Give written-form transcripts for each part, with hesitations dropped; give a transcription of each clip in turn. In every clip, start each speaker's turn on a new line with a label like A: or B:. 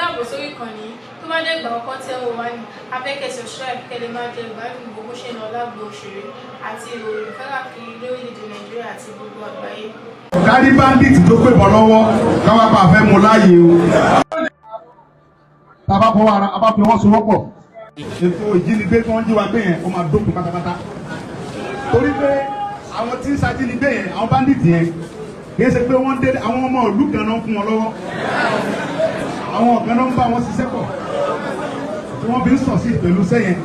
A: Káàbọ̀ sórí ìkànnì yìí. Tó bá jẹ́ ìgbà àkọ́kọ́ tẹ́ ò wá ní, a fẹ́ kẹ́ subscribe kẹ́ lè máa jẹ ìgbádùn gbogbo bó ṣe ń lọ lágbo òṣèré àti ìròyìn káàkiri lórílẹ̀-èdè Nàìjíríà àti gbogbo àgbáyé.
B: Kárí bandit tó pè bọ́ lọ́wọ́ káwá pa àfẹ́ mu láàyè o. Tá a bá fọwọ́ ara a bá fi ọwọ́ sowọ́pọ̀, ètò ìjínigbé tí wọ́n jí wa gbé yẹn, ó máa dópin pátápátá. Torí pé àwọn tí ń ṣajínigbé yẹn, àwọn bandit yẹn, kì í ṣe pé wọ́n dé, àwọn ọmọ ìlú kan náà fún wọn lọ́wọ́, àwọn kan náà ń bá wọn ṣiṣẹ́ pọ̀ tí wọ́n fi ń sọ̀ sí pẹ̀lú sẹ́yìn.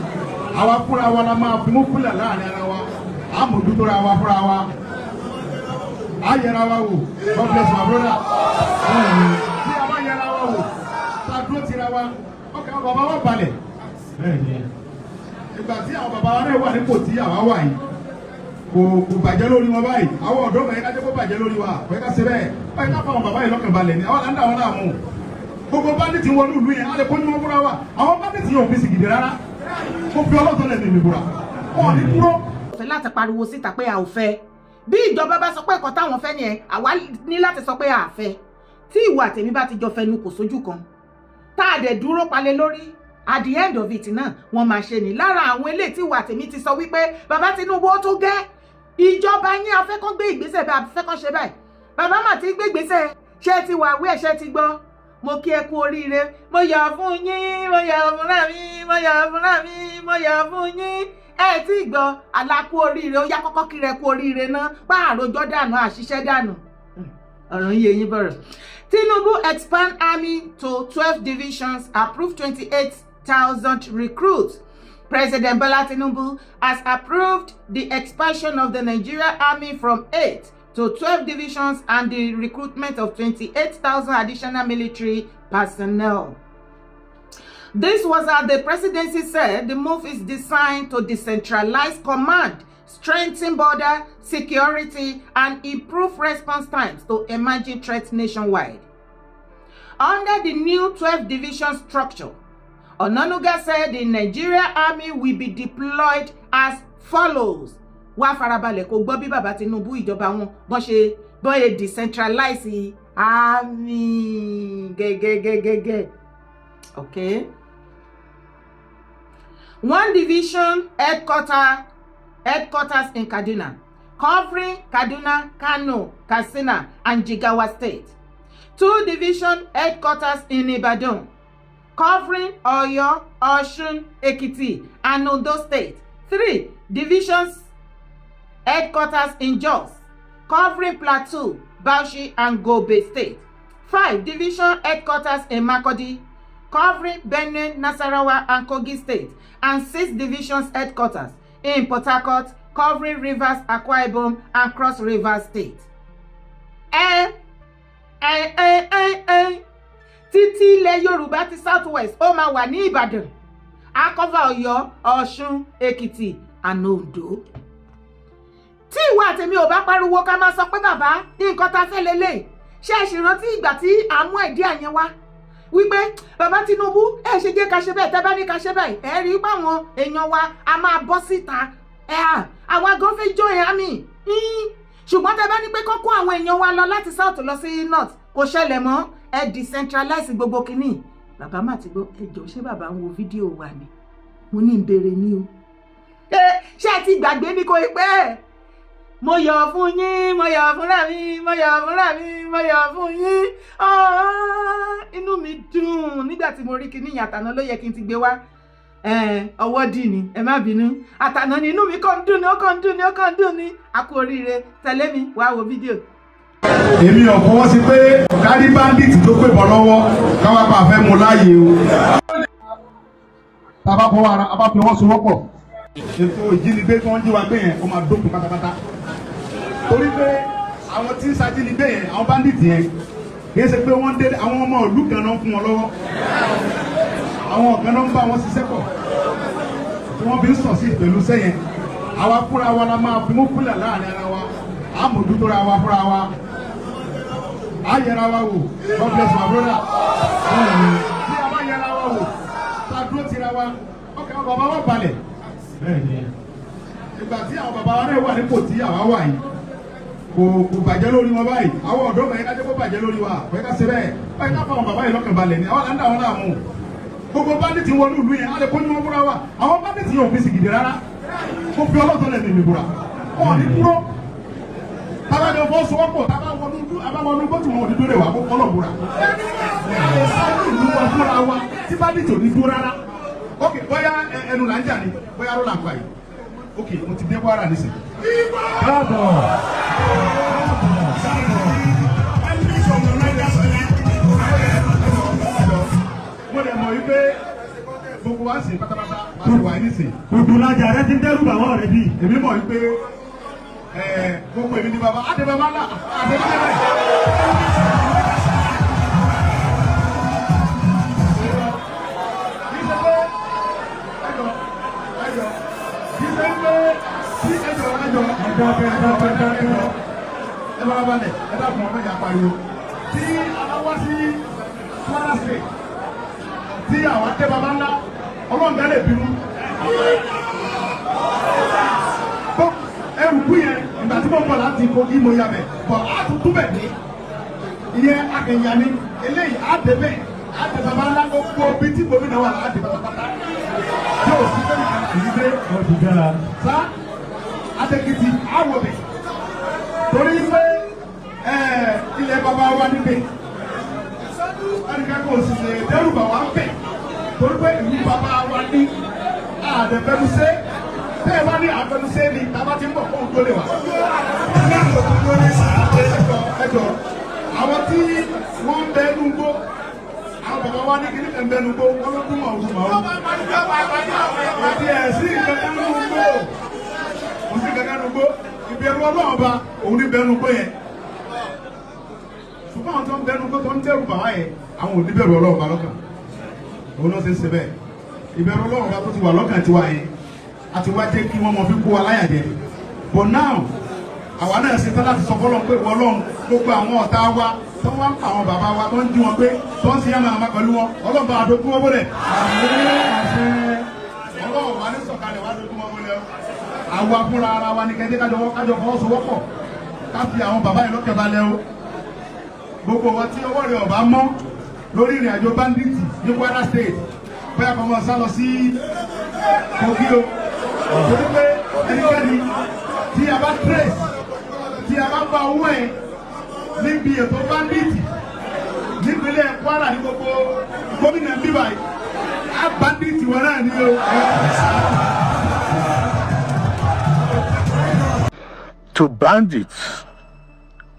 B: Àwa fúnra wa la máa fi mú fúlẹ̀ láàrin ara wa, àmójútó ra wa fúnra wa, á yẹra wa wò. God bless my brother. Tí a bá yẹra wa wò, tá a dúró tira wa, ọkàn àwọn bàbá wa balẹ̀. Ìgbà tí àwọn bàbá wa náà wà nípò tí àwa wà yìí, kò bàjẹ́ lórí wọn báyìí. Àwọn ọ̀dọ́ bẹ̀rẹ̀ ká jẹ́ kó bàjẹ́ lórí wa, kò yẹ ká ṣe bẹ́ẹ̀ báyìí. Ká fọ àwọn bàbá yìí lọ́kàn balẹ̀ ni. Àwọn là ń dà wọn láàmú. Gbogbo bandit wọnú ìlú yẹn, á lè kó ní wọn fúnra wa. Àwọn bandit yẹn ò fi sìgìdì rárá. Mo fi ọlọ́tọ̀ lẹ̀ mi búra, wọn ò ní dúró.
C: Fẹ́ láti pariwo síta pé a ò fẹ́. Bí ìjọba bá sọ pé ẹ̀kọ́ táwọn fẹ́ nìyẹn, àwa ní láti sọ pé a fẹ́. Tí ìwọ àtèmi bá ti jọ fẹnu kò sójú kan, tá a dẹ̀ dúró palẹ̀ lórí, at the end of it náà, wọ́n máa ṣe ní. Lára àwọn eléyìí tí ìwọ àtèmi ti sọ wípé bàbá Tinubu, ó tó gẹ́, ìjọba yín, afẹ́kọ́ gbé ìgbésẹ̀ bá afẹ́kọ́ ṣe báyìí. Bàbá mà ti gbé ìgbésẹ̀. Ṣé ti wà wí ẹ̀? Ṣé ti gbọ́? Mo kí ẹ kú oríire. Mo yọ̀ fún yín, mo yọ̀ fúnra mi, mo yọ̀ fúnra mi, mo yọ̀ fún yín. Ẹ tí gbọ́ alákú oríire. Ó yá, kọ́kọ́ kí rẹ kú oríire náà. Bá àròjọ dànù, àṣìṣe dànù, ọ̀rọ̀ ń yé yín bọ̀rọ̀. Tinubu expand army to 12 divisions, approve 28,000 recruits. President Bola Tinubu has approved the expansion of the Nigeria Army from 8 to 12 divisions and the recruitment of 28,000 additional military personnel. This was as the presidency said the move is designed to decentralize command, strengthen border security, and improve response times to emerging threats nationwide. Under the new 12 division structure, Onanuga said the Nigeria Army will be deployed as follows. Wá farabalẹ̀ kó gbọ́ bí bàbá Tinubu, ìjọba wọn, bọ́n ṣe bọ́n ṣe decentralize army gẹ́gẹ́gẹ́gẹ́gẹ́. Okay. One division headquarters in Kaduna, covering Kaduna, Kano, Katsina, and Jigawa State. Two division headquarters in Ibadan, covering Oyo, Osun, Ekiti, and Ondo State. Three divisions headquarters in Jos, covering Plateau, Bauchi, and Gombe State. Five division headquarters in Makurdi, covering Benue, Nasarawa, and Kogi State. And six divisions headquarters in Port Harcourt, covering Rivers, Akwa Ibom, and Cross River State. Ẹ ẹ ẹ ẹ ẹ títí ilẹ̀ Yorùbá ti South West, ó máa wà ní Ìbàdàn, á cover Ọ̀yọ́, Ọ̀ṣun, Èkìtì and Oǹdó. Tí ìwọ àtèmi ò bá pariwo, ká máa sọ pé bàbá, nǹkan tá a fẹ́ lélẹ̀. Ṣé ẹ sì rántí ìgbà tí à ń mú ẹ̀dí àyẹn wá wípé bàbá Tinubu, ẹ ṣe jẹ́ ká ṣe bẹ́ẹ̀, tẹ́ bá ní ká ṣe báyìí, ẹ rí i pé àwọn èèyàn wa a máa bọ́ síta, ẹ à àwọn gan fẹ́ join army, ṣùgbọ́n tẹ́ bá ní pé kó kó àwọn èèyàn wa lọ láti south lọ sí north, kò ṣẹlẹ̀ mọ́. Ẹ decentralize gbogbo kínní. Bàbá mà ti gbọ́. Ẹ jọ̀ọ́, ṣé bàbá ń wo fídíò wa ni? Mo ní ń béèrè ní o. Ṣé ẹ ti gbàgbé ní kò pẹ́? Mo yọ̀ fún yín, mo yọ̀ fúnra mi, mo yọ̀ fúnra mi, mo yọ̀ fún yín. Inú mi dùn nígbà tí mo rí kinní yẹn. Àtàná ló yẹ kí n ti gbé wá, ọwọ́ dì ní, ẹ má bínú. Àtàná ni inú mi kàn ń dùn ní, ó kàn ń dùn ní, ó kàn ń dùn ní. A kú oríire. Tẹ̀lé mi wá wo fídíò.
B: Èmi ò fọwọ́ sí pé kárí bandit tó pè bọ́ lọ́wọ́ káwá pa àfẹ́ mu láàyè o. Tá a bá fọwọ́ ara a bá fi ọwọ́ sowọ́pọ̀, ètò ìjínigbé tí wọ́n jí wa gbé yẹn, ó máa dópin pátápátá. Torí pé àwọn tí ń ṣajínigbé yẹn, àwọn bandit yẹn, kì í ṣe pé wọ́n dé, àwọn ọmọ ìlú kan náà fún wọn lọ́wọ́, àwọn kan náà ń bá wọn ṣiṣẹ́ pọ̀ tí wọ́n fi ń sọ̀ sí pẹ̀lú sẹ́yìn. Àwa fúnra wa la máa fi mú fúlẹ̀ láàrin ara wa, àmójútó ra wa fúnra wa, á yẹra wa wò. God bless my brother. Tí a bá yẹra wa wò, tá a dúró tira wa, ọkàn àwọn bàbá wa balẹ̀. Ìgbà tí àwọn bàbá wa náà wà nípò tí àwa wà yìí. Kò bàjẹ́ lórí wọn báyìí. Àwọn ọ̀dọ́ bẹ̀rẹ̀ ká jẹ́ kó bàjẹ́ lórí wa. Kò yẹ ká ṣe bẹ́ẹ̀. Báyìí ká fáwọn bàbá yìí lọ́kàn balẹ̀ ni. Àwọn là ń dà wọn láàmú. Gbogbo bandit wọnú ìlú yẹn, á lè kó ní wọn búra wa. Àwọn bandit yẹn ò fi sìgìdì rárá. Mo fi ọlọ́tọ̀ lẹ̀ mímí búra. Wọn ò ní dúró. Tábàjọ fọwọ́sowọ́pọ̀, tábà wọnú abáwọnú gbọ́tù wọn ò ní dúró wà kó kọ́lọ̀ búra. A lè sáré ìlú wa fúnra wa tí bandit ò ní dúró rárá. Ok, bóyá ẹnu là ń jà ní, bóyá ló là ń pa yìí. Ok, mo ti dé Kwara nísìnyí.
D: Káàbọ̀.
B: Mo dẹ̀ mọ̀ wípé gbogbo wa ń sìn pátápátá bá ti wà nísìn.
D: Kùtùlájà rẹ ti ń dẹ́rù bà wọ́n rẹ bí.
B: Èmi mọ̀ wípé gbogbo èmi ni bàbá àti bàbá ńlá àti bàbá ńlá. Kì í ṣe pé ẹjọ́ ẹjọ́, kì í ṣe pé tí ẹjọ́ ẹjọ́.
D: Ẹ̀dákẹ́, ẹ̀dákẹ́, ẹ̀dákẹ́.
B: Ẹ bá balẹ̀, ẹ dákun, ọmọ ìyá pariwo. Tí a bá wá sí Kwara State, tí àwọn adé baba ńlá, Ọlọ́run bẹ́ẹ̀ lè bínú. Bó ẹrù kú yẹn, ìgbà tí mo bọ̀ láti Kogi, mo yà bẹ̀ bọ̀, á tún túbẹ̀ dé. Ìyẹn akẹ̀yà ni eléyìí, á dé bẹ́ẹ̀, á dé baba ńlá, gbogbo bí tí gómìnà wà á dé pátápátá. Yóò sí bẹ́ẹ̀ nìkan àyè dé.
D: Ó ti dára.
B: Sá Adékìtì àwọ̀bẹ̀ torí pé ilẹ̀ baba wa níbẹ̀, ẹnìkan kò sì lè dẹ́rù bà wá ń bẹ̀ torí pé ìlú baba wa ní àdẹ̀fẹ́nusẹ́. Tẹ́ ẹ bá ní àfẹnusẹ́ ni tàbá ti ń bọ̀ fóun tó lè wà. Ẹjọ ẹjọ, àwọn tí wọ́n ń bẹ nú gbó, àwọn baba wa ní kíní kan bẹ nú gbó, wọ́n ló dún màwùrù màwùrù àti ẹ̀sìn kankan nú gbó, kò sí kankan nú gbó. Ìbẹ̀rù Ọlọ́run Ọba òun ní bẹ̀rù gbó yẹn, ṣùgbọ́n àwọn tó ń bẹnu gbó tó ń dẹ́rù bàwá yẹn, àwọn ò ní bẹ̀rù Ọlọ́run Ọba lọ́kàn. Òun náà ṣe ń ṣe bẹ́ẹ̀. Ìbẹ̀rù Ọlọ́run Ọba tó ti wà lọ́kàn tiwa yẹn àti wá jẹ́ kí wọ́n mọ fi kó wa láyà jẹ. But now, àwa náà ṣe tán láti sọ fọlọ́n pé wọ́n lọ́run, gbogbo àwọn ọ̀tá wa tó wá ń pa àwọn bàbá wa, tó ń jí wọn pé, tó ń ṣe yàmà àmà pẹ̀lú wọn, Ọlọ́run bá a dogun wọn bọ́lẹ̀. Ọlọ́run wa ní sọ̀kalẹ̀ wá dogun wọn bọ́lẹ̀ o. Àwa fúnra ara wa ní kẹ́jẹ́ kájọ fọwọ́sowọ́pọ̀, ká fi àwọn bàbá yìí lọ́kẹ̀ balẹ̀ o. Gbogbo wọn tí ọwọ́ rẹ̀ ọ̀bá mọ́ lórí ìrìn àjò bandit ní Kwara State, bóyá kọ́ mọ́ sá lọ sí Kogi o, torí pé ẹnikẹ́ni tí a bá trace, tí a bá gba owó ẹ̀ níbi ètò bandit nípínlẹ̀ Kwara, ní gbogbo gómìnà bíbá yìí, á bandit wọn náà ní o.
E: To bandits,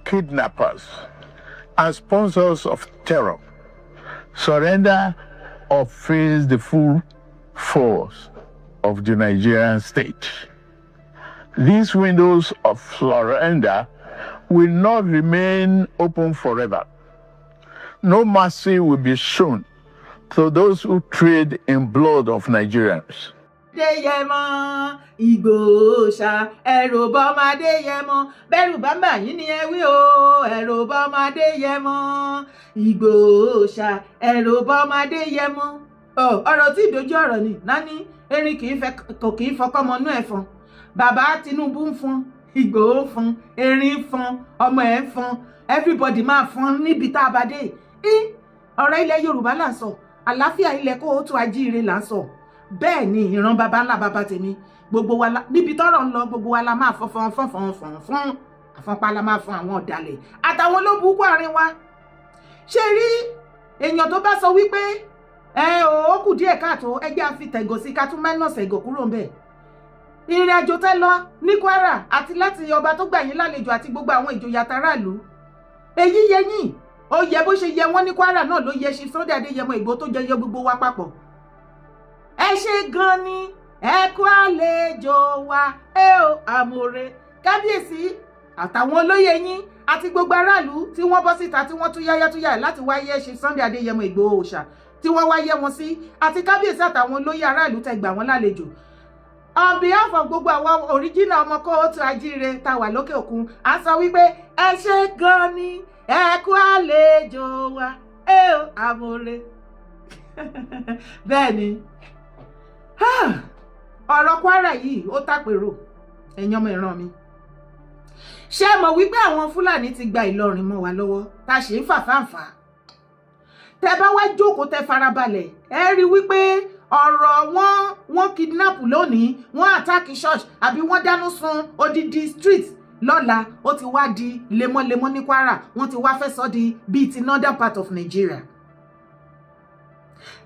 E: kidnappers, and sponsors of terror, surrender or face the full force of the Nigerian state. These windows of surrender will not remain open forever. No mercy will be shown to those who trade in blood of Nigerians.
C: Adéyẹmọ Ìgbòho ṣá, ẹ̀rù bọ́mọ Adéyẹmọ, bẹ́rù bàbá yín ni ẹ wí o, ẹ̀rù bọ́mọ Adéyẹmọ Ìgbòho ṣá, ẹ̀rù bọ́mọ Adéyẹmọ. Ọ̀rọ̀ tí ìdójú ọ̀rọ̀ ni nání erin kì í fẹ́ kò kì í fọkọ́mọ inú ẹ̀ fọn. Bàbá Tinubu ń fọn, Ìgbòho ń fọn, erin ń fọn, ọmọ ẹ̀ ń fọn, everybody máa fọn níbi tá a bá dé. Ọ̀rọ̀ ilẹ̀ Yorùbá là ń sọ, àlàáfíà ilẹ̀ kóòtù ajíire là ń sọ. Bẹ́ẹ̀ ni ìran baba ńlá baba tèmi, gbogbo wa la níbi tọ́rọ̀ ń lọ, gbogbo wa la máa fọn fọn fọn fọn fọn fọn, àfọnpá la máa fọn àwọn ọ̀dàlẹ̀ àtàwọn olóbùkún àárín wa. Ṣé rí èèyàn tó bá sọ wípé ẹ ò ó kù díẹ̀ káàtó, ẹjẹ́ àfi tẹ̀gọ̀ sí ká tún mẹ́nà ṣẹ̀gọ̀ kúrò ń bẹ̀. Ìrìn àjò tẹ́ lọ ní Kwara àti láti ọba tó gbà yín lálejò àti gbogbo àwọn ìjòyè àtàràlú, èyí yẹ yín, ó yẹ bó ṣe yẹ wọ́n ní Kwara náà ló yẹ ṣe Sunday Adéyẹmọ Ìgbòho tó jẹ yẹ gbogbo wa papọ̀. Ẹ ṣe gan ni, ẹ kú àlejò wa, ẹ ò àmọ̀rẹ́ kábíyèsí àtàwọn olóyè yín àti gbogbo aráàlú tí wọ́n bọ́ síta, tí wọ́n tún yáyá tún yáyà láti wáyé ṣe Sunday Adéyẹmọ Ìgbòho Òòṣà, tí wọ́n wáyé wọn sí, àti kábíyèsí àtàwọn olóyè aráàlú tẹ́ gbà wọ́n lálejò, on behalf of gbogbo àwọn original ọmọ kóòtù ajíire tá wà lókè òkun, à ń sọ wípé ẹ ṣe gan ni, ẹ kú àlejò wa, ẹ ò àmọ̀rẹ́. Bẹ́ẹ̀ ni ọ̀rọ̀ Kwara yìí ó tàpérò. Ẹ̀yin ọmọ ìran mi. Ṣé ẹ mọ̀ wípé àwọn Fúlàní ti gba Ìlọrin mọ́ wa lọ́wọ́, tá a ṣe ń fàfáǹfà? Tẹ bá wá jókòó, tẹ farabalẹ̀, ẹ rí wípé ọ̀rọ̀ wọn, wọ́n kidnap lónìí, wọ́n attack church, àbí wọ́n dáná sun odidi street lọ́la, ó ti wá di lemọ́lemọ́ ní Kwara. Wọ́n ti wá fẹ́ sọ di bíi ti northern part of Nigeria.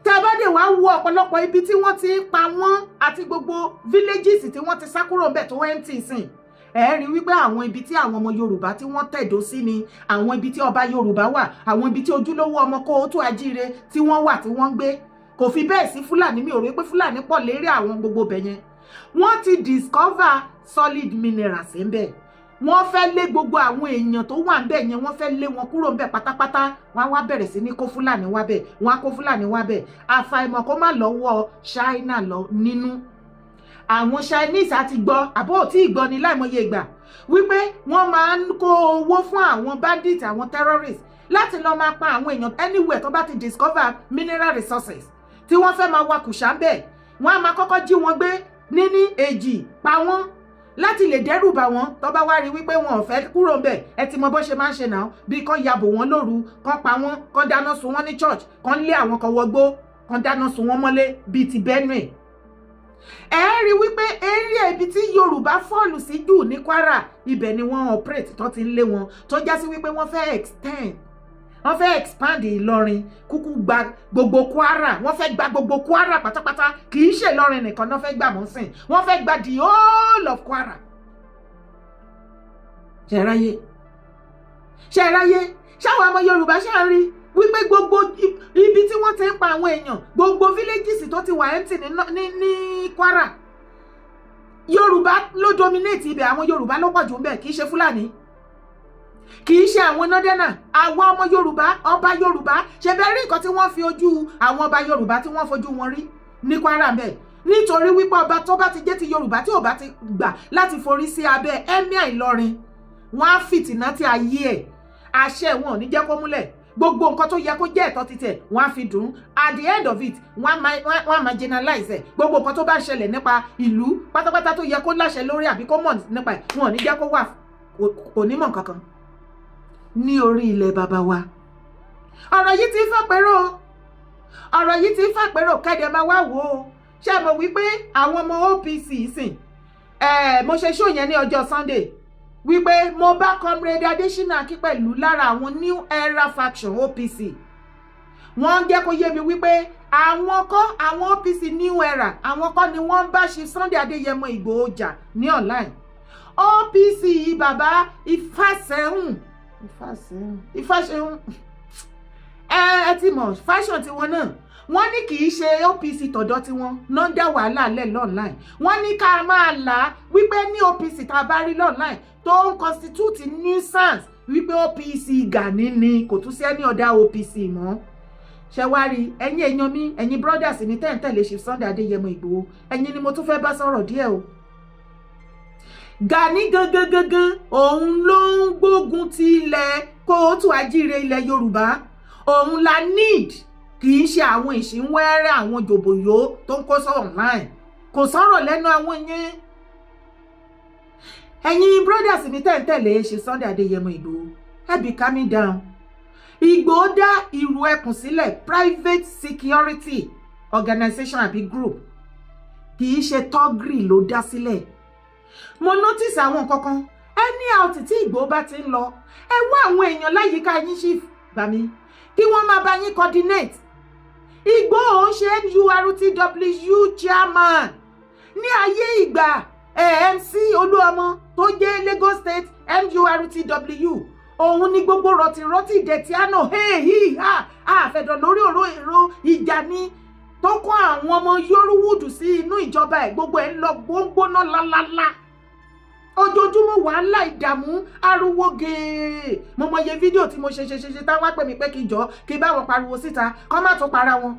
C: Tẹ́ bá dé wá wo ọ̀pọ̀lọpọ̀ ibi tí wọ́n ti ń pa wọ́n àti gbogbo villages tí wọ́n ti sá kúrò ńbẹ̀ tó empty sìn, ẹ rí wípé àwọn ibi tí àwọn ọmọ Yorùbá tí wọ́n tẹ̀dó sí ni, àwọn ibi tí ọba Yorùbá wà, àwọn ibi tí ojúlówó ọmọ káàárọ̀ oòjíire tí wọ́n wà, tí wọ́n ń gbé, kò fi bẹ́ẹ̀ sí Fúlàní. Mi ò rí pé Fúlàní pọ̀ lérí àwọn gbogbo bẹ̀ yẹn. Wọ́n ti discover solid minerals ńbẹ̀. Wọ́n fẹ́ lé gbogbo àwọn èèyàn tó wà ńbẹ̀ yẹn, wọ́n fẹ́ lé wọn kúrò ńbẹ̀ pátápátá. Wọ́n á wá bẹ̀rẹ̀ sí ní kó Fúlàní wá bẹ̀, wọ́n á kó Fúlàní wá bẹ̀. Àfàìmọ̀ kó má lọ́wọ́ China lọ nínú. Àwọn Chinese àti gbọ́ àbó tí ìgbọ́ ni láìmọye ìgbà wípé wọ́n máa ń kó owó fún àwọn bandits, àwọn terrorists, láti lọ́ọ́ máa pa àwọn èèyàn anywhere tó bá ti discover mineral resources tí wọ́n fẹ́ máa wakùsà ń bẹ̀. Wọ́n á máa kọ́kọ́ jí wọn gbé níní èjì, pa wọ́n láti lè dẹ́rù bà wọ́n. Tó bá wá rí wípé wọn ò fẹ́ kúrò ńbẹ̀, ẹ ti mọ bó ṣe máa ń ṣe náà, bí kán yabò wọ́n lóru, kán pa wọ́n, kán dáná sun wọ́n ní church, kán lé àwọn kan wọgbó, kán dáná sun wọ́n mọ́lé bíi ti Benue. Ẹ rí wípé area ibi tí Yorùbá fall sí jù ní Kwara, ibẹ̀ ni wọ́n operate tó ti ń lé wọn, tó já sí wípé wọ́n fẹ́ extend, wọ́n fẹ́ expand Ìlọrin, kúkú gba gbogbo Kwara. Wọ́n fẹ́ gba gbogbo Kwara pátápátá. Kì í ṣe Ìlọrin nìkan náà fẹ́ gbà mọ́ sìn, wọ́n fẹ́ gba the whole of Kwara. Ṣe ráyé? Ṣe ráyé? Ṣáwọn ọmọ Yorùbá ṣáà ń rí wípé gbogbo ibi tí wọ́n ti ń pa àwọn èèyàn, gbogbo villages tó ti wà empty ní Kwara, Yorùbá ló dominate ibẹ̀. Àwọn Yorùbá ló pọ̀ jù ńbẹ̀, kì í ṣe Fúlàní, kì í ṣe àwọn nọ́dẹ́nà. Àwọn ọmọ Yorùbá, ọba Yorùbá, ṣe bẹ́ẹ̀ rí nǹkan tí wọ́n fi ojú àwọn ọba Yorùbá, tí wọ́n fojú wọn rí ní Kwara ńbẹ̀, nítorí wípé ọba tó bá ti jẹ́ ti Yorùbá tí ò bá ti gbà láti forí sí abẹ́ Emir Ìlọrin, wọ́n á fìtìná tí ayé ẹ̀, àṣẹ wọn ò ní jẹ́ kó múlẹ̀. Gbogbo nǹkan tó yẹ kó jẹ́ ẹ̀tọ́ títẹ̀, wọ́n á fi dùn. At the end of it, wọ́n á marginalize ẹ̀. Gbogbo nǹkan tó bá ṣẹlẹ̀ nípa ìlú pátápátá tó yẹ kó láṣẹ lórí àbí kó mọ̀ nípa ẹ̀, wọn ò ní jẹ́ kó wà, kò ní mọ̀ kankan ní orí ilẹ̀ bàbá wa. Ọ̀rọ̀ yìí ti ń fàpérò, ọ̀rọ̀ yìí ti ń fàpérò. Kẹ́dẹ̀ máa wá wò ó. Ṣé mo wí pé àwọn ọmọ OPC sìn ẹ̀, mo ṣe show yẹn ní ọjọ́ Sunday wípé mo bá Comrade Adésínà Akínpẹ̀lú lára àwọn New Era faction OPC. Wọ́n ń jẹ́ kó yé mi wípé àwọn kọ́, àwọn OPC New Era, àwọn kọ́ ni wọ́n ń bá ṣe Sunday Adéyẹmọ Ìgbòho jà ní online. OPC bàbá Ifáṣẹ́hùn, Ifáṣẹ́hùn, Ifáṣẹ́hùn, ẹ ti mọ̀ fashion tiwọn náà. Wọ́n ní kì í ṣe OPC tọ̀dọ̀ tiwọn náà ń dá wàhálà lẹ̀ online. Wọ́n ní ká máa là á wípé ní OPC tá a bá rí online tó ń constitute nuisance, wípé OPC Gani ni, kò tún sí any other OPC mọ́. Ṣe wá rí, ẹ̀yin èèyàn mi, ẹ̀yin brothers ní tẹ́ǹtẹ̀lé ṣe Sunday Adéyẹmọ Ìgbòho, ẹ̀yin ni mo tún fẹ́ bá sọ̀rọ̀ díẹ̀ o. Gani gangan gangan, òun ló ń gbógun ti ilẹ̀ káàárọ̀ oòjíire, ilẹ̀ Yorùbá. Òun la need, kì í ṣe àwọn ìṣínwẹ́rẹ́, àwọn jòbòyó tó ń kó sọ online. Kò sọ̀rọ̀ lẹ́nu àwọn yẹn. Ẹ̀yin brothers mi tẹ̀ǹtẹ̀lé ṣe Sunday Adéyẹmọ Ìgbòho, ẹ be calming down. Ìgbòho dá Ìrù Ẹkùn sílẹ̀, private security organization àbí group, kì í ṣe thuggery ló dá sílẹ̀. Mo notice àwọn nǹkan kan. Any out tí Ìgbòho bá ti ń lọ, ẹ wá àwọn èèyàn láyìíká yín sí gbà mí kí wọ́n máa bá yín coordinate. Ìgbòho ṣe NURTW chairman ní ayé ìgbà MC Olúọmọ tó jẹ́ Lagos State NURTW. Òun ni gbogbo rọ̀tìrọ̀tì dẹ̀tíánà hey hi ha àfẹ̀dọ̀ lórí ọ̀rọ̀ èrò ìjà ni tó kó àwọn ọmọ Yorùwùdù sí inú ìjọba ẹ̀. Gbogbo ẹ̀ ń lọ gbóngbóná lálálá ojoojúmọ́, wàhálà, ìdààmú, ariwo gèè. Mo mọye fídíò tí mo ṣe ṣe ṣe ṣe táwọn pè mí pé kí n jọ kí n bá wọn pariwo síta, kọ́ má tún para wọn.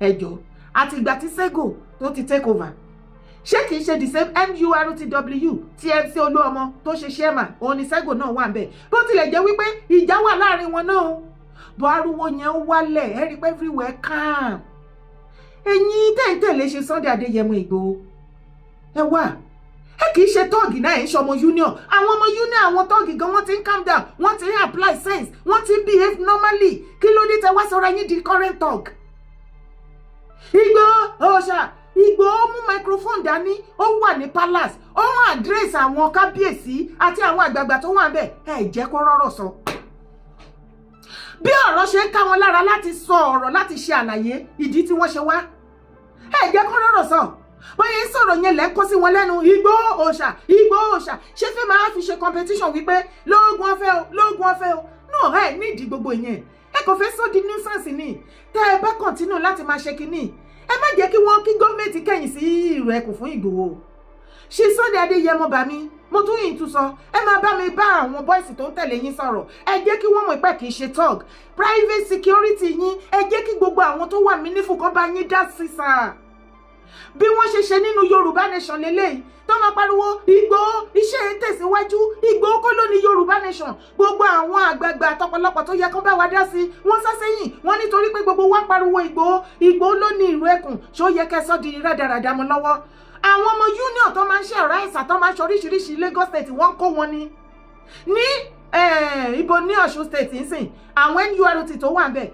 C: Ẹ jọ, àti ìgbà tí Sego tó ti take over, ṣé kìí ṣe the same NURTW tí MC Olúọmọ tó ṣe chairman, òun ni Sego náà wà ń bẹ̀? Bó tilẹ̀ jẹ́ wípé ìjà wà láàrin wọn náà, bọ́ ariwo yẹn ó wálẹ̀. Ẹ rí pé everywhere calm. Ẹ̀yin tẹ̀ǹtẹ̀lé ṣe Sunday Adéyẹmọ Ìgbòho, ẹ wà, Ẹ kì í ṣe thug náà, ẹ̀ ń ṣe ọmọ union. Àwọn ọmọ union, àwọn thug gan, wọ́n ti ń calm down, wọ́n ti ń apply sense, wọ́n ti ń behave normally. Kí ló dé tẹ wá sọ̀rọ̀ yín di current thug? Ìgbòho Òòṣà, Ìgbòho mú microphone dání, ó wà ní palace, ó ń address àwọn kábíyèsí àti àwọn àgbààgbà tó wà níbẹ̀. Ẹ jẹ́ kó rọ́rọ̀ sọ. Bí ọ̀rọ̀ ṣe ń ká wọn lára láti sọ ọ̀rọ̀, láti ṣe àlàyé ìdí tí wọ́n ṣe wá, ẹ jẹ́ kó rọ́rọ̀ sọ. Bóyá ń sọ̀rọ̀ yẹn lẹ́ kó sí wọn lẹ́nu. Ìgbòho Òòṣà, Ìgbòho Òòṣà, ṣé fẹ́ máa fi ṣe competition wípé lóògùn ọ̀fẹ́ o, lóògùn ọ̀fẹ́ o? Náà ẹ nídìí gbogbo ìyẹn, ẹ kò fẹ́ sọ di nuisance ni. Tẹ́ ẹ bá continue láti máa ṣe kínní, ẹ má jẹ́ kí wọ́n kí gọ́ọ̀mẹ̀ntì kẹ̀yìn sí ìrù ẹkùn fún Ìgbòho. Ṣe Sunday Adéyẹmọ bá mi, mo tún yìí tún sọ, ẹ máa bá mi bá àwọn boys tó ń tẹ̀lé yín sọ̀rọ̀. Ẹ jẹ́ kí wọ́n mọ̀ pé kì í ṣe thug. Private security yín, ẹ jẹ́ kí gbogbo àwọn tó wà meaningful kan bá yín dá sí sáà. Bí wọ́n ṣe ṣe nínú Yorùbá Nation lélẹ́yìí tó máa pariwo Ìgbòho, iṣẹ́ ń tẹ̀síwájú. Ìgbòho kọ́ ló ní Yorùbá Nation. Gbogbo àwọn àgbààgbà àtọ̀pọ̀lọpọ̀ tó yẹ kán bá wa dá sí, wọ́n sá sẹ́yìn wọ́n, nítorí pé gbogbo wa ń pariwo Ìgbòho, Ìgbòho ló ní ìlú ẹkùn. Ṣó yẹ kẹ́ sọ́ di rádaràdà mọ́ lọ́wọ́? Àwọn ọmọ union tó máa ń ṣe ọ̀rá ìsà, tó máa ń ṣe oríṣiríṣi, Lagos State wọ́n kó wọn ní ibo, ní Ọ̀ṣun State ń sìn àwọn NURT tó wà ń bẹ̀.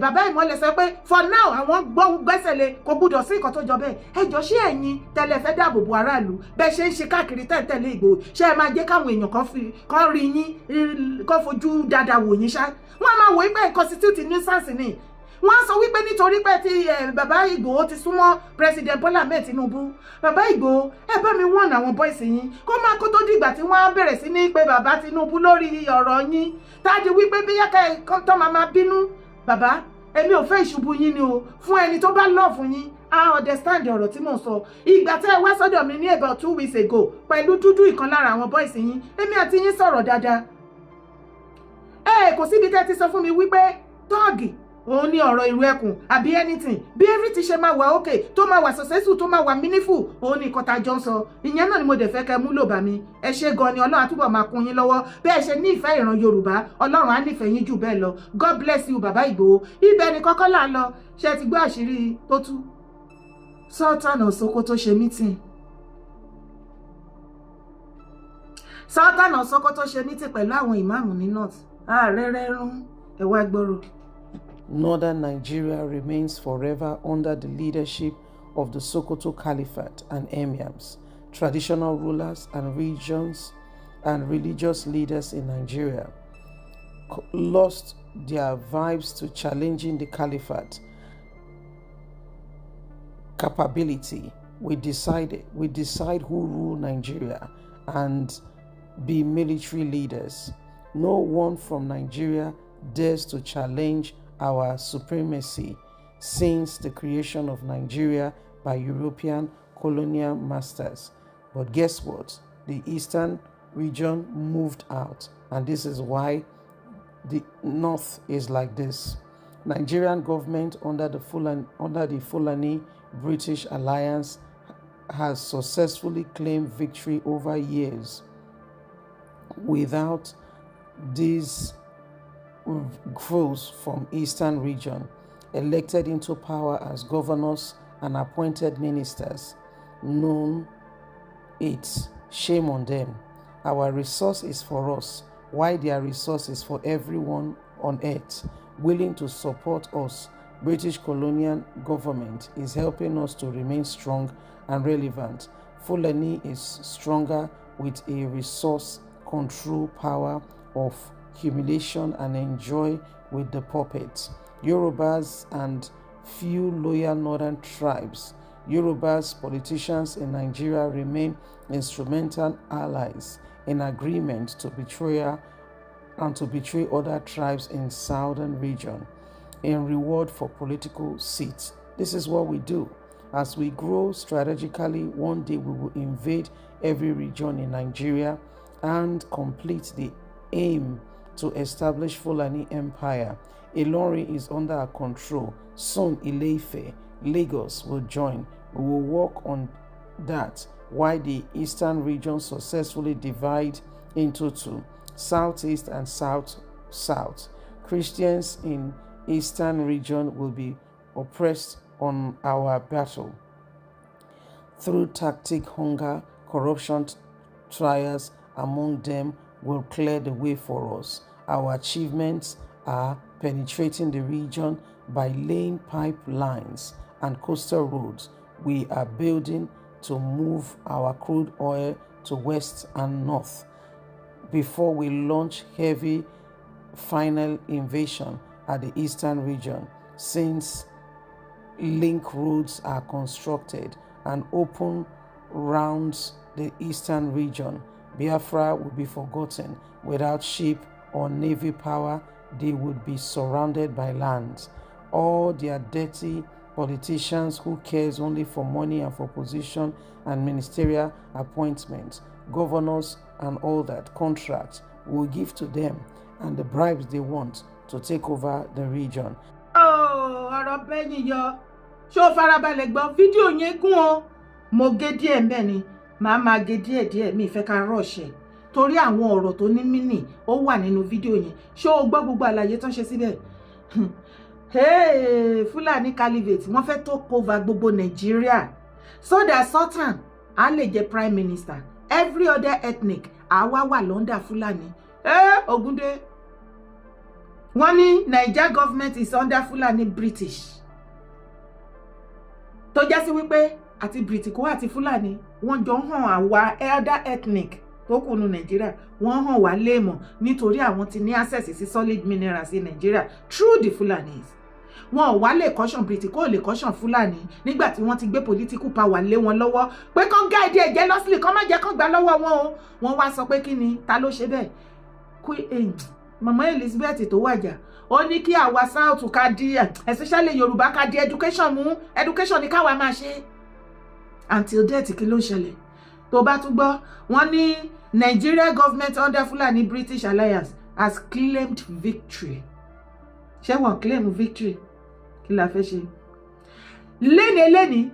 C: Bàbá Ìmọ̀lẹ̀ sọ pé for now àwọn gbọ́ gbẹ́sẹ̀ lé, kò gbúdọ̀ sí nǹkan tó jọ bẹ́ẹ̀. Ẹ jọ, ṣé ẹ̀yin tẹ́lẹ̀ fẹ́ dáàbò bo aráàlú, bẹ́ẹ̀ ṣe ń ṣe káàkiri tẹ́ǹtẹ̀lé Ìgbòho, ṣé ẹ máa jẹ́ káwọn èèyàn kan fi kan rí yín, kan fojú dáadáa wò yín ṣá? Wọ́n máa wò ó pé constitute nuisance ni. Wọ́n sọ wípé nítorí pé tí bàbá Ìgbòho ti súnmọ́ President Bola Ahmed Tinubu. Bàbá Ìgbòho, ẹ bá mi wọ́n àwọn boys yín kó máa kó tó dìgbà tí wọ́n á bẹ̀rẹ̀ sí ní pé bàbá Tinubu lórí ọ̀rọ̀ yín, táàdì wípé bí yàtọ̀ tó máa bínú. Bàbá, èmi ò fẹ́ ìṣubú yín ni o. Fún ẹni tó bá love yín, I understand ọ̀rọ̀ tí mò ń sọ. Ìgbà tẹ́ ẹ wá sọ́dọ̀ mi ní about 2 weeks ago pẹ̀lú dúdú, ìkan lára àwọn boys yín, èmi àti yín sọ̀rọ̀ dáadáa. Ẹ kò síbi tẹ́ ti sọ fún mi wípé thug òun ní ọ̀rọ̀ ìlú ẹkùn àbí anything. Bí everything ṣe máa wà okay, tó máa wà successful, tó máa wà meaningful, òun ní nǹkan tá a jọ ń sọ. Ìyẹn náà ni mo dẹ̀ fẹ́ kẹ́ múlò bá mi. Ẹ ṣé gan ni. Ọlọ́run àtúbọ̀ máa kún yín lọ́wọ́. Bẹ́ẹ̀ ṣe ní ìfẹ́ ìran Yorùbá, Ọlọ́run á nífẹ̀ẹ́ yín jù bẹ́ẹ̀ lọ. God bless you, bàbá Ìgbòho. Ibẹ̀ ni kọ́kọ́ là ń lọ. Ṣe ti gbọ́ àṣírí tó tú? Sultan of Sokoto ṣe meeting. Sultan of Sokoto ṣe meeting pẹ̀lú àwọn ìmáàmù ní north. Ààrẹ rẹ́rún, ẹ wá gbọ́rọ̀.
F: Northern Nigeria remains forever under the leadership of the Sokoto Caliphate and emirs, traditional rulers and regions and religious leaders in Nigeria lost their vibes to challenging the caliphate capability. We decide who rule Nigeria and be military leaders. No one from Nigeria dares to challenge our supremacy since the creation of Nigeria by European colonial masters. But guess what? The eastern region moved out, and this is why the north is like this. Nigerian government under the Fulani British alliance has successfully claimed victory over years without these foes from eastern region elected into power as governors and appointed ministers known it. Shame on them. Our resource is for us, while their resource is for everyone on earth willing to support us. British colonial government is helping us to remain strong and relevant. Fulani is stronger with a resource control power of humiliation and enjoy with the puppets. Yorubas and few loyal northern tribes. Yorubas politicians in Nigeria remain instrumental allies in agreement to betray and to betray other tribes in southern region in reward for political seats. This is what we do. As we grow strategically, one day we will invade every region in Nigeria and complete the aim to establish Fulani Empire. Ilorin is under our control. Soon Ile-Ife, Lagos will join. We will work on that while the eastern region successfully divide into two, southeast and south south. Christians in eastern region will be oppressed on our battle through tactic hunger Corruption trials among them will clear the way for us. Our achievements are penetrating the region by laying pipelines and coastal roads. We are building to move our crude oil to west and north before we launch heavy final invasion at the eastern region, since link roads are constructed and open rounds the eastern region. Biafra will be forgotten. Without ship or navy power, they would be surrounded by lands. All their dirty politicians who cares only for money and for position and ministerial appointments, governors and all that contracts will give to them and the bribes they want to take over the region.
C: Oh, ọ̀rọ̀ bẹ́yìn yọ. Ṣé o farabalẹ̀ gbọ́ fídíò yẹn? Gún o, mo gé díẹ̀ mbẹ́ ni, màá máa gé díẹ̀ díẹ̀. Mi ìfẹ́ ká rush ẹ̀ torí àwọn ọ̀rọ̀ tó ní meaning ó wà nínú fídíò yẹn. Ṣé o gbọ́ gbogbo àlàyé tó ń ṣe síbẹ̀? Hey, Fúlàní Caliphate, wọ́n fẹ́ take over gbogbo Nàìjíríà so that Sultan á lè jẹ́ prime minister. Every other ethnic àwa wà l'under Fúlàní. Hey, Ògúndé, wọ́n ní Naija government is under Fulani British, tó já sí wípé àti Britiko àti Fúlàní wọ́n jọ ń hàn àwa elder ethnic tó kù nu Nàìjíríà, wọ́n hàn wá léèmọ̀ nítorí àwọn ti ní access sí solid minerals ní Nàìjíríà through the Fulanis. Wọn ò wá lè caution Britiko, ò lè caution Fúlàní nígbà tí wọ́n ti gbé political power lé wọn lọ́wọ́ pé kán guide ẹ̀ jealously, kán má jẹ́ kán gbà lọ́wọ́ wọn o. Wọ́n wá sọ pé kí ni, ta ló ṣe bẹ́ẹ̀? Mama Elizabeth tó wàjà, ó ní kí àwa South ká di, especially Yorùbá, ká di education mú. Education ní káwa máa ṣe until death. Kí ló ń ṣẹlẹ̀? Tó bá tún gbọ́, wọ́n ní Nigeria government under Fulani British Alliance has claimed victory. Ṣé wọ́n claim victory? Kí la fẹ́ ṣe léni léni?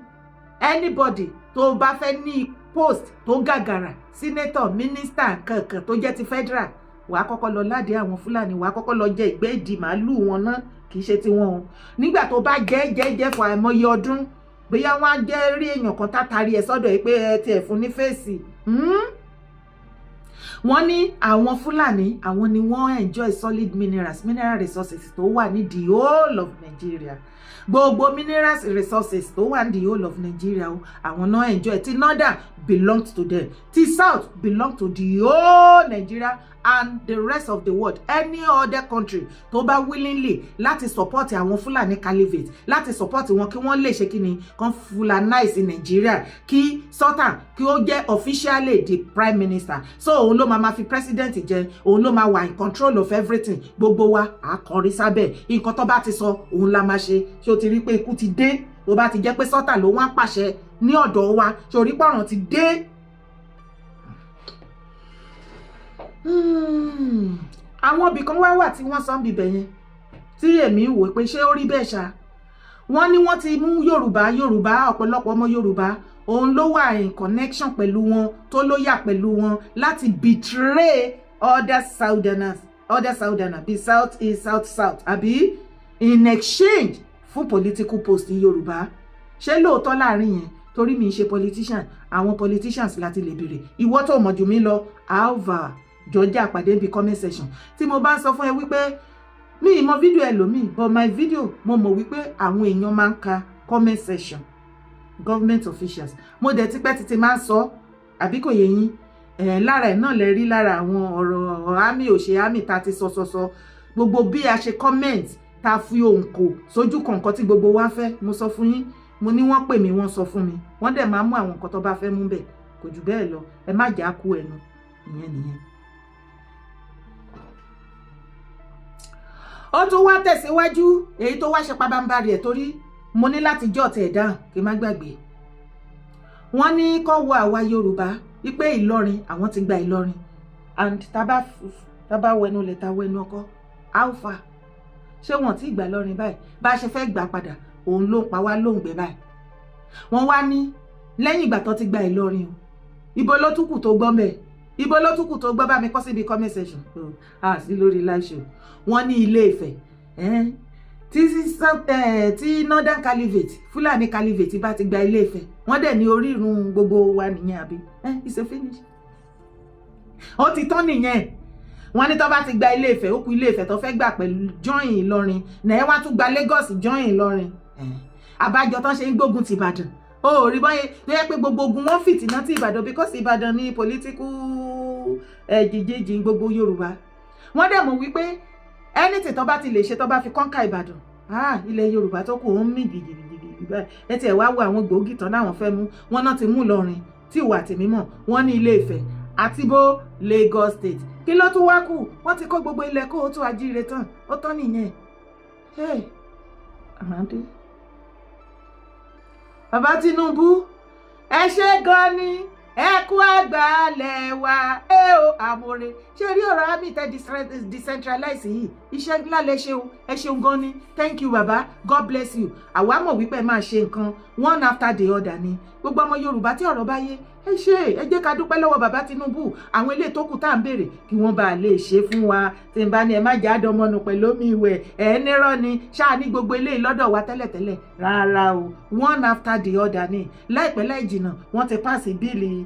C: Anybody tó bá fẹ́ ní post tó gàgàrà, senator, minister, kankan tó jẹ́ ti federal, wàá kọ́kọ́ lọ ládìí àwọn Fúlàní, wàá kọ́kọ́ lọ jẹ ìgbẹ́ ìdì màálù wọn náà, kì í ṣe tiwọn o. Nígbà tó bá jẹ́ jẹ́ jẹ́ fún àìmọye ọdún, bóyá wọ́n á jẹ́ rí èèyàn kan tátàrí ẹ̀ sọ́dọ̀ ẹ̀ pé ẹ tiẹ̀ fún ní fèsì. Wọ́n ní àwọn Fúlàní, àwọn ni wọ́n enjoy solid minerals, mineral resources tó wà ní the whole of Nigeria. Gbogbo minerals resources tó wà ní the whole of Nigeria o, àwọn náà enjoy. Ti northern belong to them, ti south belong to the whole Nigeria and the rest of the world. Any other country tó bá willingly láti support àwọn Fúlàní Caliphate, láti support wọn kí wọ́n lè ṣe kí ni, kan fulanize Nigeria, kí Sultan kí ó jẹ́ officially the prime minister, so òun ló máa ma fi president jẹ, òun ló máa wà in control of everything. Gbogbo wa àkọrí sábẹ́ nǹkan tó bá ti sọ, òun la máa ṣe. Ṣé o ti rí pé ikú ti dé? Tó bá ti jẹ́ pé Sultan ló wá pàṣẹ ní ọ̀dọ̀ wa, ṣé o rí pọ̀ràn ti dé? Àwọn ibì kan wá wà tí wọ́n sọ ń bibẹ̀ yẹn tí èmi ń wò pé ṣé ó rí bẹ́ẹ̀ ṣá. Wọ́n ní wọ́n ti mú Yorùbá, Yorùbá, ọ̀pọ̀lọpọ̀ ọmọ Yorùbá òun ló wà in connection pẹ̀lú wọn, tó lóyà pẹ̀lú wọn láti betray other southerners, other southerners bíi south east, south south, àbí in exchange fún political post ní Yorùbá. Ṣé lóòótọ́ láàrin yẹn? Torí mi ń ṣe politician, àwọn politicians láti lè béèrè. Ìwọ tó mọ̀ jù mí lọ, alva jọjá àpàdé níbi comment section. Tí mo bá ń sọ fún ẹ wípé mi ì mọ fídíò ẹlòmíì, but my video, mo mọ̀ wípé àwọn èèyàn máa ń ka comment section, government officials. Mo dẹ̀ tipẹ́ títí máa ń sọ, àbí kò yé yín? Ẹ̀ lára ẹ̀ náà lè rí lára àwọn ọ̀rọ̀ àmì òṣè àmì tá a ti sọ sọ sọ, gbogbo bí a ṣe comment, tá a fi ohùn kò sójú kọ̀ọ̀kan tí gbogbo wa fẹ́. Mo sọ fún yín, mo ní wọ́n pè mí, wọ́n sọ fún mi, wọ́n dẹ̀ máa mú àwọn nǹkan tó bá fẹ́ mú bẹ̀, kò jù bẹ́ẹ̀ lọ. Ẹ má jà á kú ẹnu ìyẹn nìyẹn. Ó tún wá tẹ̀síwájú, èyí tó wá ṣe pabambarì ẹ̀, torí mo ní láti jọ́ ọ̀tẹ̀ dáhùn kí n má gbàgbé. Wọ́n ní kó wo àwa Yorùbá wípé Ìlọrin, àwọn ti gba Ìlọrin, and tábà wẹnu lẹ̀ tá wẹnu ọkọ, alpha, ṣé wọn ti gbà lọrin báyìí? Bá a ṣe fẹ́ gbà padà, òun ló ń pa wá lóǹgbẹ báyìí. Wọ́n wá ní lẹ́yìn ìgbà tó ti gba Ìlọrin o, ibo ló tún kù tó gbọ́ mẹ́ẹ̀? Ibo ló tún kù tó gbọ́? Bá mi kọ́ síbi comment section. Ah, sí lórí live show. Wọ́n ní Ilé Ifẹ̀. Tí Northern Caliphate, Fúlàní Caliphate bá ti gba Ilé Ifẹ̀, wọ́n dẹ̀ ní orírun gbogbo wa nìyẹn, àbí? It's a finish, ó ti tán nìyẹn. Wọ́n ní tó bá ti gba Ilé Ifẹ̀, ó kù Ilé Ifẹ̀ tó fẹ́ gbà pẹ̀lú join Ìlọrin náà, wá tún gba Lagos join Ìlọrin. Àbájọ tán ṣe ń gbógun ti Ìbàdàn, ó rí báyẹn tó yẹ pé gbogbo ogun wọn fìtínà tí Ìbàdàn, because Ìbàdàn ní political jìjìjì gbogbo Yorùbá. Wọ́n dẹ̀ mọ̀ wípé anything tó bá ti lè ṣe, tó bá fi conquer Ìbàdàn, ah, ilẹ̀ Yorùbá tó kù ó ń mì gidigidi báyìí. Ẹ tiẹ̀ wá wo àwọn gbòógì tán láwọn fẹ́ mú wọn náà, ti mú Ìlọrin tí ìwà tèmi mọ̀, wọ́n ní Ilé Ifẹ̀ àti bó Lagos State. Kí ló tún wá kù? Wọ́n ti kó gbogbo ilẹ̀ kó o tún ajíire tán, ó tán nìyẹn. Hey, àmàdé bàbá Tinubu, ẹ ṣe gan ni, ẹ kú àgbàlẹ̀ wa. Ẹ o àmọ̀rẹ́ ṣé rí ọ̀rọ̀ army tẹ decentralize yìí, iṣẹ́ ńlá lẹ ṣe o. Ẹ ṣeun gan ni, thank you baba, God bless you. Àwa mọ̀ wípé ẹ máa ṣe nǹkan one after the other ni. Gbogbo ọmọ Yorùbá tí ọ̀rọ̀ bá yé, ẹ ṣe, ẹ jẹ́ ká dúpẹ́ lọ́wọ́ bàbá Tinubu. Àwọn ilé tó kù tá à ń béèrè kí wọ́n bá lè ṣe fún wa, tí n bá ní ẹ má jẹ́ àdánmọ́nù pẹ̀lú omi ìwẹ̀ ẹ̀ nírọ́ ni. Ṣáà ní gbogbo eléyìí lọ́dọ̀ wa tẹ́lẹ̀tẹ́lẹ̀ rárá o, one after the other ni. Láìpẹ́ láì jìnnà, wọ́n ti pass bill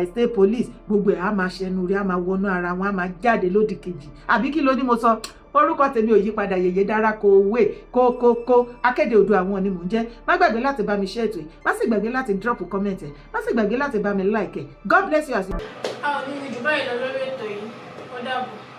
C: state police, gbogbo ẹ̀ á máa ṣẹnu rí, á máa wọnú ara wọn, á máa jáde lódì kejì. Àbí kí ló ní mo sọ? Orúkọ tèmi ò yípadà, Yèyé Dára kó wé kó kó kó akéde odò àwọn ni mò ń jẹ́. Má gbàgbé láti bá mi share ètò yìí, má sì gbàgbé láti drop comment ẹ, má sì gbàgbé láti bá mi like ẹ. God bless you as you.
A: A ò ní jù báyìí lọ lórí ètò yìí. Ó dàbọ̀.